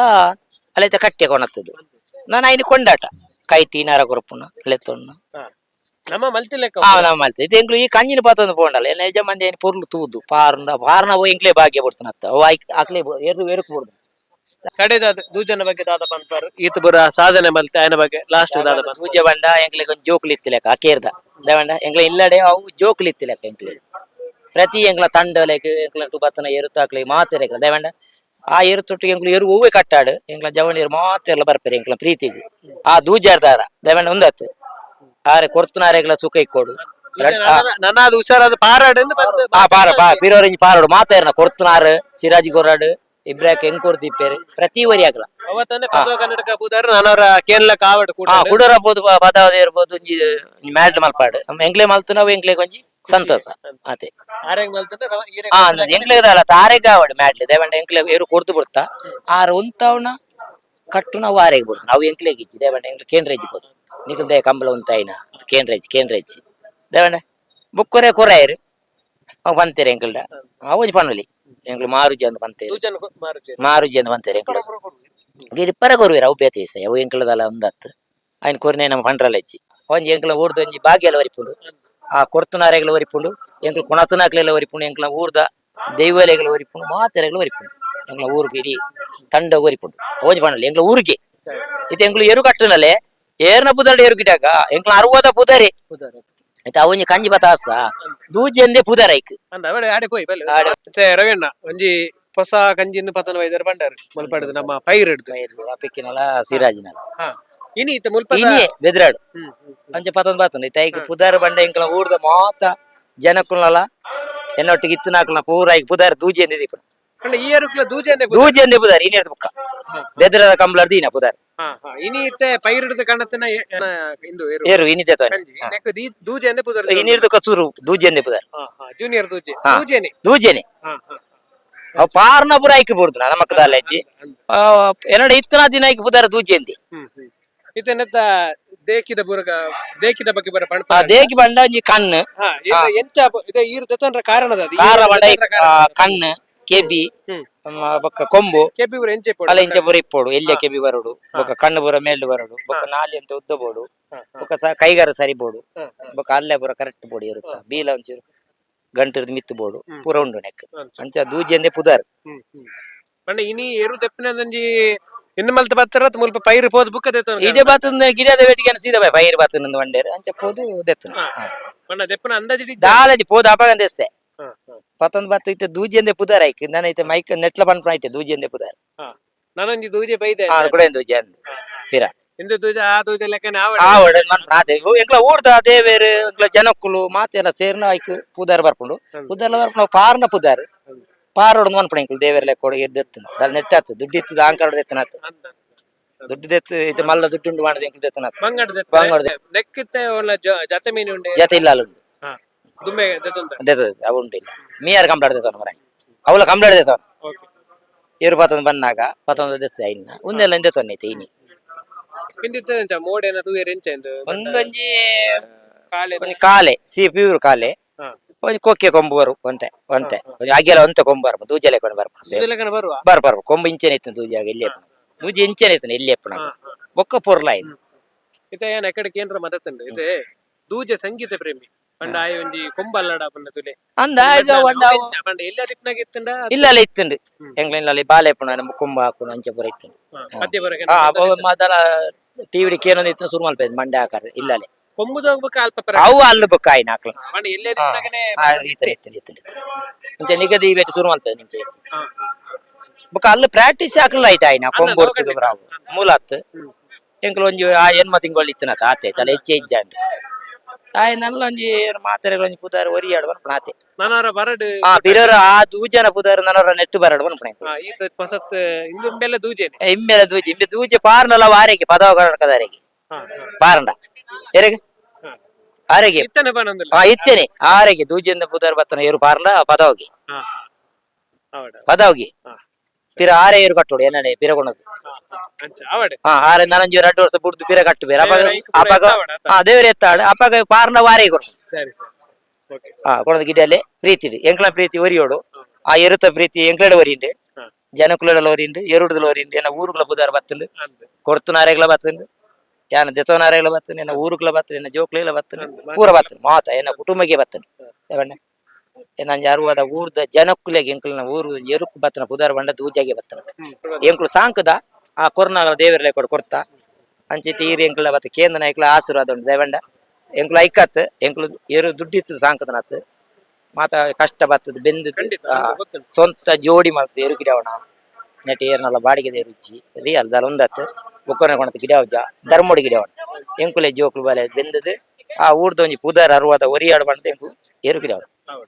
ಅಲ್ಲೈತೆ ಕಟ್ಟೆ ಕೊಣತ್ತದು ನಾನು ಐನು ಕೊಂಡಾಟ ಕೈಟಿ ನಾರ ಕೊರಪುನ ಲೆತ್ತೊಣ್ಣು. ನಮ್ಮ ಮಲ್ತಿಲೆಕ್ಕ. ಆ ನಮ್ಮ ಮಲ್ತೆ ಇದು ಎಂಕ್ಲು ಈ ಕಂಜಿನ ಪಾತೊಂದು ಪೋಂಡಲ್ಲ ಎನ್ನ ಯಜಮಾನ್ದಿ ಏನು ಪೊರ್ಲು ತೂದು ಪಾರ್ನ ಪಾರ್ನ ಅವು ಎಂಕ್ಲೇ ಭಾಗ್ಯ ಪಡ್ತನತ್ತ ಅವು ಆಯ್ಕ್ ಆಕ್ಲೇ ಎರು ಎರುಕು ಬಿಡ್ದು. ಕಡೆದಾದ ದೂಜನ ಬಗ್ಗೆ ದಾದ ಪನ್ಪಾರು ಈತ ಬುರ ಸಾಧನೆ ಮಲ್ತೆ ಆಯನ ಬಗ್ಗೆ ಲಾಸ್ಟ್ ದಾದ ಪನ್ಪಾರು? ಪೂಜೆ ಬಂಡ ಎಂಕ್ಲೆಗ್ ಒಂಜಿ ಜೋಕುಲು ಇತ್ತು ಲೆಕ್ಕ ಅಕೇರ್ದ ಬಂಡ ಎಂಕ್ಲೆ ಇಲ್ಲಡೆ ಅವು ಜೋಕುಲು ಇತ್ತು ಲೆಕ್ಕ ಎಂಕ್ಲೆ ಪ್ರತಿ ಎಂಕ್ಲ ತಂಡ ಲೆಕ್ಕ ಎಂಕ್ಲ ಬತ್ತನ ಎರುತ್ತಾಕ್ಲೆ ಮಾತೆರ್ ಎಂಕ್ಲ ದಯವಂಡ ಆ ಎರು ತೊಟ್ಟಿಗೆ ಎಂಕ್ಲು ಎರು ಹೂವೆ ಕಟ್ಟಾಡು ಎಂಕ್ಲ ಜವಣಿಯರು ಮಾತೆರ್ಲ ಬರ್ಪೇರು ಎಂಕ್ಲ ಪ್ರೀತಿಗ್ ಆ ದೂಜಾರ್ದಾರ ದಯವಂಡ ಒಂದತ್ತು ಆರೆ ಕೊರ್ತುನಾರೆಗ್ಲ ಸುಖ ಇಕ್ಕೋಡು. ನನ್ನ ಅದು ಹುಷಾರಾದ ಪಾರಾಡು. ಆ ಪಾರ ಪಾ ಪಿರೋರಿಂಜಿ ಪಾರೋಡು ಮಾತೆರ್ನ ಕೊರ್ತುನಾರು ಸಿರಾಜಿ ಕೊರಾಡು ಇಬ್ರಾಕ್ ಹೆಂಗ್ ಕೊರ್ದಿಪ್ಪೇರು ಪ್ರತಿ ವರಿ ಆಗ್ಲ. ಅವತ್ತನೇ ಪದವ ಕನ್ನಡಕ ಬೂದಾರು ನಾನವರ ಕೇರಳ ಕಾವಡು ಕೂಡ. ಆ ಕುಡರ ಬೋದು ಬದಾವದ ಇರ್ಬೋದು ಒಂಜಿ ಮ್ಯಾಡ್ ಮಲ್ಪಾಡು ನಮ್ಮ ಎಂಕ್ಲೆ ಮಲ್ತು ನಾವು ಎಂಕ್ಲೆಗ್ ಒಂಜಿ ಸಂತೋಷ ಅದೇ. ಆರೆಗ್ ಮಲ್ತಂದ್ರೆ ಆ ಎಂಕ್ಲೆಗ್ ದಾಲ ತಾರೆಗ್ ಆವಡ್ ಮ್ಯಾಡ್ಲಿ ದೇವಂಡ ಎಂಕ್ಲೆಗ್ ಏರು ಕೊರ್ದು ಬಿಡ್ತಾ ಆರ್ ಉಂತವನ ಕಟ್ಟು ನಾವು ಆರೆಗ್ ಬಿಡ್ತು ನಾವು ಎಂಕ್ಲೆಗ್ ಇಜ್ಜಿ ದೇವಂಡ ಎಂಕ್ಲೆ ಕೇಂದ್ರ ಇಜ್ಜಿ ಬೋದು ನಿಕಲ್ they Kambala ಉಂತಾಯಿನ ಕೇಂದ್ರ ಇಜ್ಜಿ ಕೇಂದ್ರ ಇಜ್ಜಿ ದೇವಂಡ ಬುಕ್ಕರೆ ಕೊರಾಯರು ಅವು ಪಂತೇರು ಎಂಕಲ್ಡ ಅವು ಪನ್ನುಲಿ ಎಂಕ್ಲು ಮಾರುಜಿ ಅಂತ ಪಂತೇರು. ದೂಜನ ಮಾರುಜಿ. ಮಾರುಜಿ ಅಂತ ಪಂತೇರು ಎಂಕ್ಲು ಗಿಡಿ ಪರ ಕೊರುವೆರು ಅವು ಬೇತೆ ಅವು ಎಂಕ್ಲದಲ್ಲ ಒಂದತ್ತು ఆయన ಕೊರಿನೇ ನಮ್ಮ ಪಂಡ್ರಲ್ಲ ಇಜ್ಜಿ ಒಂಜಿ ಎಂಕ್ಲ ಊರ್ದ ಒಂಜಿ ಭಾಗ್ಯಲ ಒರಿಪುಂಡು ಆ ಕೊರ್ತುನಾರೆಗಳ ಒರಿಪುಂಡು ಎಂಕ್ಲ ಕೊಣತನಾಕ್ಲೆಲ್ಲ ಒರಿಪುಂಡು ಎಂಕ್ಲ ಊರ್ದ ದೈವಲೆಗಳ ಒರಿಪುಂಡು ಮಾತೆರೆಗಳ ಒರಿಪುಂಡು ಎಂಕ್ಲ ಊರಿಗೆ ಇಡೀ ತಂಡ ಒರಿಪುಂಡು ಒಂಜಿ ಪಂಡಲ್ಲ ಎಂಕ್ಲ ಊರಿಗೆ ಇದು ಎಂಕ್ಲು ಎರು ಕಟ್ಟುನಲೆ ಏರ್ನ ಪುದರ್ಡ್ ಎರು ಗಿಡಾಗ ಎಂಕ್ಲ ಅರುವದ ಪುದರಿ ಆಯ್ತಾ ಒಂಜಿ ಕಂಜಿ ಬತಾಸ ದೂಜಿ ಎಂದೇ ಪುದರ್ ಐಕ್. ಅಂದ ಅವಡೆ ಆಡೆ ಪೋಯಿ ಬಲ್ಲೆ. ಆಡೆ. ಮತ್ತೆ ರವಿಯಣ್ಣ ಒಂಜಿ ಹೊಸ ಕಂಜಿನ ಪತನ ವೈದ್ಯರು ಬಂಡಾರು ಮಲ್ಪಾಡದು ನಮ್ಮ ಪೈರ್ ಹಿಡ್ದು. ಪಿಕ್ಕಿನಲ ಸಿರಾಜಿನಲ. ಹಾ ಇನಿ ಇತ್ತ ಮುಲ್ಪ. ಇನಿ ಬೆದ್ರಾಡು ಅಂಚೆ ಪತೊಂದು ಬಾತುಂಡು ಇತ್ತ ಐಕ್ ಪುದರ್ ಬಂಡ ಎಂಕ್ಲ ಊರ್ದ ಮಾತ ಜನಕ್ಕುಲಲ ಎನ್ನೊಟ್ಟಿಗೆ ಇತ್ತನಾಕ್ಲ ಪೂರ ಐಕ್ ಪುದರ್ ದೂಜಿ ಎಂದಿದೆ ಇಪ್ಪುಂಡು. ಅಂಡ ಈ ಅರುಕ್ಲ ದೂಜನೆ. ದೂಜಿ ಎಂದೇ ಪುದರ್ ಇನಿ ಬುಕ್ಕ ಬೆದ್ರದ ಕಂಬ್ಲರ್ದು ಇನ ಪುದರ್. ಹಾ ಹಾ ಇನಿ ಇತ್ತೆ ಪೈರ್ ಹಿಡ್ದು ಕಣ್ಣತ್ತಿನ ಇಂದು ಏರು. ಏರು ಇನಿದೆ ತೋನೆ. ಕಂಜಿ ನೆಕ್ ದೂಜೆ ಅಂದೆ ಪುದರ್. ಇನಿರ್ದು ಕಸೂರು ದೂಜಿ ಎಂದೇ ಪುದರ್. ಹಾ ಹಾ ಜೂನಿಯರ್ ದೂಜೆ. ಹಾ. ದೂಜೆನೆ. ದೂಜೆನೆ. ಹಾ ಹಾ ಅವು ಪಾರ್ನ ಪೂರ ಐಕ್ ಬೋಡ್ದು ನಮಕ್ ದಾಲ ಅಜ್ಜಿ ಎನ್ನಡ ಇತ್ತನ ದಿನ ಐಕ್ ಪುದರ್ ದೂಜಿ ಎಂದಿ. ಹ್ಮ್ ಹ್ಮ್ ಇತ್ತೆ ನೆತ್ತ ದೇಕಿದ ಬುರಗ ದೇಕಿದ ಬಗ್ಗೆ ಬರ ಪಣ್. ಆ ದೇಕಿ ಬಂಡ ಒಂಜಿ ಕಣ್ಣು. ಹಾ ಇದು ಎಂಚ ಇದೆ ಈರು ದೆತೊನ್ರ ಕಾರಣದ ಅದು. ಕಾರ ಈರು ಬಂಡ ದೆತೊನ್ರ ಕಾರಣ. ಕಣ್ಣು ಕೆಬಿ ಬೊಕ್ಕ ಕೊಂಬು. ಕೆಬಿ ಊರು ಎಂಚೆ ಪೋಡು. ಅಲ್ಲ ಇಂಚ ಪೂರ ಇಪ್ಪೋಡು ಎಲ್ಲಿಯ ಕೆಬಿ ಬರೋಡು ಬೊಕ್ಕ ಕಣ್ಣು ಪೂರ ಮೇಲ್ಡು ಬರೋಡು ಬೊಕ್ಕ ನಾಲಿ ಅಂತ ಉದ್ದ ಬೋಡು ಬೊಕ್ಕ ಕೈಗಾರ ಸರಿ ಬೋಡು ಬೊಕ್ಕ ಅಲ್ಲೇ ಪೂರ ಕರೆಕ್ಟ್ ಬೋಡಿ ಇರುತ್ತ ಬೀಲ ಒಂಚೂರು ಗಂಟರದ ಮಿತ್ತು ಬೋಡು ಪೂರ ಉಂಡು ನೆಕ್ ಅಂಚ ದೂಜಿ ಅಂದೆ ಪುದರ್. ಹ್ಮ್ ಹ್ಮ್ ಪಂಡ ಇನಿ ಏರು ದೆಪ್ಪಿನದಂಜಿ ಇನ್ನು ಮಲ್ತ ಬತ್ತರ ಮುಲ್ಪ ಪೈರು ಪೋದು ಬುಕ್ಕ ದೇತನ. ಇಡೆ ಬತ್ತಂದ ಗಿಡದ ಬೇಟಿಗೆ ಸೀದಾ ಬಾಯ್ ಪೈರು ಬತ್ತಂದು ಬಂಡೇರು ಅಂಚ ಪೋದು ದೆತ್ತನ. ಪಂಡ ದೆಪ್ಪನ ಅಂದಾಜು ಇಜ್ಜಿ. ದಾಲಜಿ ಪೋದು ಅಪಗಂದ ದೆಸ್ಸೆ. ಹಾ, ಹಾ. ಪತ್ತೊಂದು ಬತ್ತ ಇತ್ತೆ ದೂಜಿಯಂದೆ ಪುದಾರ್ ಐಕ್ ನಾನು ಐತೆ ಮೈಕ್ ನೆಟ್ಲ ಪನ್ಪುನ ಐತೆ ದೂಜಿಯಂದೆ ಪುದಾರ್. ಹಾ. ನಾನೊಂಜಿ ದೂಜೆ ಬೈದೆ. ಹಾ, ಕೂಡ ದೂಜಿ ಅಂದ್ ಪಿರ. ಇಂದು ದೂಜೆ ಆ ದೂಜೆ ಲೆಕ್ಕನೆ ಆವಡ. ಆ ಒಡೆ ಮನ್ಪುನ ಆತೆ ಎಂಕ್ಲ ಊರ್ದ ದೇವೇರು ಎಂಕ್ಲ ಜನಕ್ಕುಲು ಮಾತೆಲ್ಲ ಸೇರ್ನ ಐಕ್ ಪುದಾರ್ ಬರ್ಪುಂಡು. ಪುದಾರ್ಲ ಬರ್ಪುಂಡು ಪಾರ್ನ ಪುದಾರ್ ಪಾರೋಡು ಮನ್ಪುಣ ಎಂಕ್ಲು ದೇವೇರ್ ಲೆಕ್ಕೋಡು ಎದ್ದೆತ್ತನ ದಾಲ ನೆಟ್ಟಾತು ದುಡ್ಡು ಇತ್ತದ ಆಂಕರೋಡು ದೆತ್ತನಾತು. ದುಡ್ಡು ದೆತ್ತು ಇತ್ತೆ ಮಲ್ಲ ದುಡ್ಡು ಉಂಡು ಮಾಡದ ಎಂಕ್ಲು ದೆತ್ತನಾತು. ಬಂಗಾಡ. ಬಂಗಾಡ. ನೆಕ್ಕಿತ್ತೆ ಒಲ್ಲ ಜತೆ ಮೀನು ಉಂಡೆ. ಜತೆ ಇಲ್ಲ ಅಲ್ಲುಂಡು. ಹಾ. ದುಂಬೆ ದೆತ್ತುಂತ. ದೆತ್ತದ ಅವು ಉಂಡು ಇಲ್ಲ ಮೀಯಾರು ಕಂಪ್ಲೇಂಟ್ ದೆತ್ತವನ ಮರ ಅವಲ ಕಂಪ್ಲೇಂಟ್ ದೆತ್ತವನ. ಓಕೆ. ಇರು ಪತ್ತೊಂದು ಬನ್ನಾಗ ಪತ್ತೊಂದು ದೆಸ್ಸ ಇನ್ನ ಒಂದೆಲ್ಲ ದೆತ್ತವನ ಐತೆ ಇನಿ. ಇಂದಿತ್ತೆ ಎಂಚ ಮೋಡೇನ ತೂಯೆರ್ ಎಂಚ ಇಂದು? ಒಂದೊಂಜಿ ಕಾಲೆ. ಒಂಜಿ ಕಾಲೆ ಸಿ ಪ್ಯೂರ್ ಕಾಲೆ. ಹಾ. ಒಂಜಿ ಕೊಕ್ಕೆ ಕೊಂಬು ಬರು ಒಂತೆ ಒಂತೆ ಒಂಜಿ ಅಗೆಲ ಒಂತೆ ಕೊಂಬು ಬರ್ಪ ದೂಜಲೆ ಕೊಂಡು ಬರ್ಪ. ದೂಜೆ ಲೆಕ್ಕನೆ ಬರುವ. ಬರ್ ಬರ್ಪ ಕೊಂಬು ಇಂಚೆನೆ ಇತ್ತು ದೂಜಾಗ ಎಲ್ಲಿ ಎಪ್ಪಣ ದೂಜಿ ಇಂಚೆನೆ ಇತ್ತು ಎಲ್ಲಿ ಎಪ್ಪಣ. ಹಾ, ಹಾ. ಬೊಕ್ಕ ಪೊರ್ಲ ಆಯ್ತು. ಇತ್ತೆ ಏನ್ ಎಕಡೆ ಕೇಂದ್ರ ಮದತುಂಡು ಇದೆ ದೂಜೆ ಸಂಗೀತ ಪ್ರೇಮಿ ಪಂಡ ಆಯ್ ಒಂಜಿ ಕೊಂಬಲ್ಲಡ ಪಂಡ ತುಲೆ. ಅಂದ ಆಯ್ತು ಒಂಡ ಅವು- ಎಂಚ ಪಂಡ ಎಲ್ಲ ದಿಪ್ನಾಗ ಇತ್ತುಂಡ. ಇಲ್ಲ ಅಲ್ಲ ಇತ್ತುಂಡು ಎಂಗ್ಲ ಇಲ್ಲ ಬಾಲೆ ಎಪ್ಪಣ ನಮ್ಮ ಕೊಂಬು ಹಾಕುನು ಅಂಚೆ ಪೂರ ಇತ್ತುಂಡು. ಪದ್ಯ ಬರಕ್ಕೆ. ಹಾ, ಮೊದಲ ಟಿವಿ ಕೇನೊಂದು ಇತ್ತು ಶುರು ಮಲ್ಪೆ ಮಂಡೆ ಆಕಾರ ಇಲ್ಲಲೆ. ಕೊಂಬುದ ಹೋಗ್ಬೇಕು ಅಲ್ಪ ಪರ. ಅವು ಅಲ್ಲು ಬೊಕ್ಕ ಆಯ್ನ ಹಾಕ್ಲ. ಪಂಡ ಎಲ್ಲೇ ದಿಪ್ನಾಗನೆ. ಹಾ, ಇತ್ತು ಇತ್ತು ಇತ್ತು ಇತ್ತು ಇಂಚೆ ನಿಗದಿ ಬೇಟೆ ಶುರು ಮಲ್ಪೆ ನಿಂಚೆ ಇತ್ತು. ಹಾ, ಹಾ. ಬೊಕ್ಕ ಅಲ್ಲಿ ಪ್ರಾಕ್ಟೀಸ್ ಹಾಕಲ್ಲ ಐಟ್ ಆಯ್ನ ಕೊಂಬು ಹೊರ್ತದ ಬ್ರಾವು ಮೂಲಾತ್ ಎಂಕ್ಲ ಒಂಜಿ ಆ ಎನ್ಮ ತಿಂಗಳು ಇತ್ತನತ ಆತೆ ತಲೆ ಹೆಚ್ಚೆ ಇಜ್ಜಾಂಡ್ ಆಯ್ ನಲ್ಲ ಒಂಜಿ ಮಾತೆರೆಗ್ ಒಂಜಿ ಪುದಾರ್ ಒರಿಯಾಡು ಪನ್ಪುನ ಆತೆ. ನನವರ ಬರಡು. ಆ ಬಿರರ ಆ ದೂಜನ ಪುದಾರ್ ನನವರ ನೆಟ್ಟು ಬರಡು ಪನ್ಪುನ ಎಂಕುಲು. ಹಾ, ಈತ ಪಸತ್ ಇಂದುಂಬೆಲ್ಲ ದೂಜೆನೆ. ಇಮ್ಮೆಲ ದೂಜಿ ಇಂಬೆ ದೂಜೆ ಪಾರ್ನಲ ವಾರೆಗೆ ಪದವ ಕದಾರಿಗೆ. ಹಾ, ಹಾ, ಪಾರಂಡ ಎರೆಗೆ. ಹಾ. ಆರೆಗೆ. ಇತ್ತನೆ ಪನೊಂದುಲ್ಲ. ಆ ಇತ್ತೇನೆ ಆರೆಗೆ ದೂಜಿಯಿಂದ ಪುದಾರ್ ಬತ್ತನ ಏರು ಪಾರ್ಲ ಪದವಗೆ. ಹಾ, ಆವಡ. ಪದವಗೆ. ಹಾ. ಪಿರ ಆರೆ ಏರು ಕಟ್ಟೋಡು ಏನಡೆ ಪಿರಗೊಂಡದು. ಹಾ, ಹಾ. ಅಂಚ ಆವಡೆ. ಹಾ, ಆರೆ ನಾನಂಜಿ 2 ವರ್ಷ ಬುಡ್ದು ಪಿರ ಕಟ್ಟು ಬೇರೆ ಅಪಗ. ದೇವರ ಐಕ್ ಪೂರ ಅಪಗ. ಎತ್ತಾವಡ ಆತ. ಹಾ, ದೇವರ ಎತ್ತಾಡ ಅಪಗ ಪಾರ್ನ ವಾರೆ ಕೊಡು. ಸರಿ ಸರಿ ಸರಿ ಓಕೆ. ಹಾ, ಕೊಡೋದು ಗಿಡಲ್ಲೇ ಪ್ರೀತಿ ಇದೆ ಎಂಕ್ಲ ಪ್ರೀತಿ ಒರಿಯೋಡು ಆ ಎರುತ ಪ್ರೀತಿ ಎಂಕ್ಲಡ ಒರಿಂಡು. ಹಾ. ಜನಕುಲಡ ಒರಿಂಡು ಎರುಡುದಲ ಒರಿಂಡು ಏನ ಊರುಗಳ ಬುದಾರ ಬತ್ತುಂಡು. ಅಂದ್. ಕೊಡ್ತುನಾರೆಗಳ ಬತ್ತುಂಡು ಯಾನ ದೆತೋನಾರೆಗಳ ಬತ್ತುಂಡು ಎನ್ನ ಊರುಗಳ ಬತ್ತುಂಡು ಎನ್ನ ಜೋಕ್ಲೆಗಳ ಬತ್ತುಂಡು ಪೂರ ಬತ್ತುಂಡು ಮಾತ ಎನ್ನ ಕುಟುಂಬಕ್ಕೆ ಬತ್ತುಂಡು ಏವಣ್ಣ ನಂಜಿ ಅರುವಾದ ಊರ್ದ ಜನಕ್ಕುಲೆಗೆ ಎಂಕ್ಲನ ಊರು ಎರುಕು ಬತ್ತನ ಪುದಾರ್ ಬಂಡ ದೂಜಾಗೆ ಬತ್ತನ. ಎಂಕ್ಲು ಸಾಂಕದ ಆ ಕೊರ್ನಾಲ ದೇವರಲೆ ಕೊಡು ಕೊಡ್ತಾ ಅಂಚಿತಿ ಈರು ಎಂಕ್ಲ ಬತ್ತ ಕೇಂದ್ರ ನಾಯ್ಕಲ ಆಶೀರ್ವಾದ ಉಂಟು ದೇವಂಡ ಎಂಕ್ಲು ಐಕತ್ ಎಂಕ್ಲು ಏರು ದುಡ್ಡಿತ್ತು ಸಾಂಕದನಾತ್ ಮಾತ ಕಷ್ಟ ಬತ್ತದ ಬೆಂದದ್ದು. ಖಂಡಿತ. ಆ, ಗೊತ್ತುಂಟು. ಸ್ವಂತ ಜೋಡಿ ಮಲ್ತದ ಎರು ಗಿಡವಣ ನೆಟ್ ಏರ್ನಲ್ಲ ಬಾಡಿಗೆ ರುಚಿ ರಿಯಲ್ ದಾಲ ಒಂದತ್ತು ಬೊಕ್ಕನೆ ಕೊಣತ ಗಿಡವಜ ಧರ್ಮೋಡಿ ಗಿಡವಣ ಎಂಕುಲೆ ಜೋಕ್ಲು ಬಲೆ ಬೆಂದದು ಆ ಊರ್ದ ಒಂಜಿ ಪುದರ್ ಅರುವಾದ ಒರಿಯಾಡು ಬಂದ ಎಂಕು ಏರು ಗಿಡವಣ. ಆವಡ.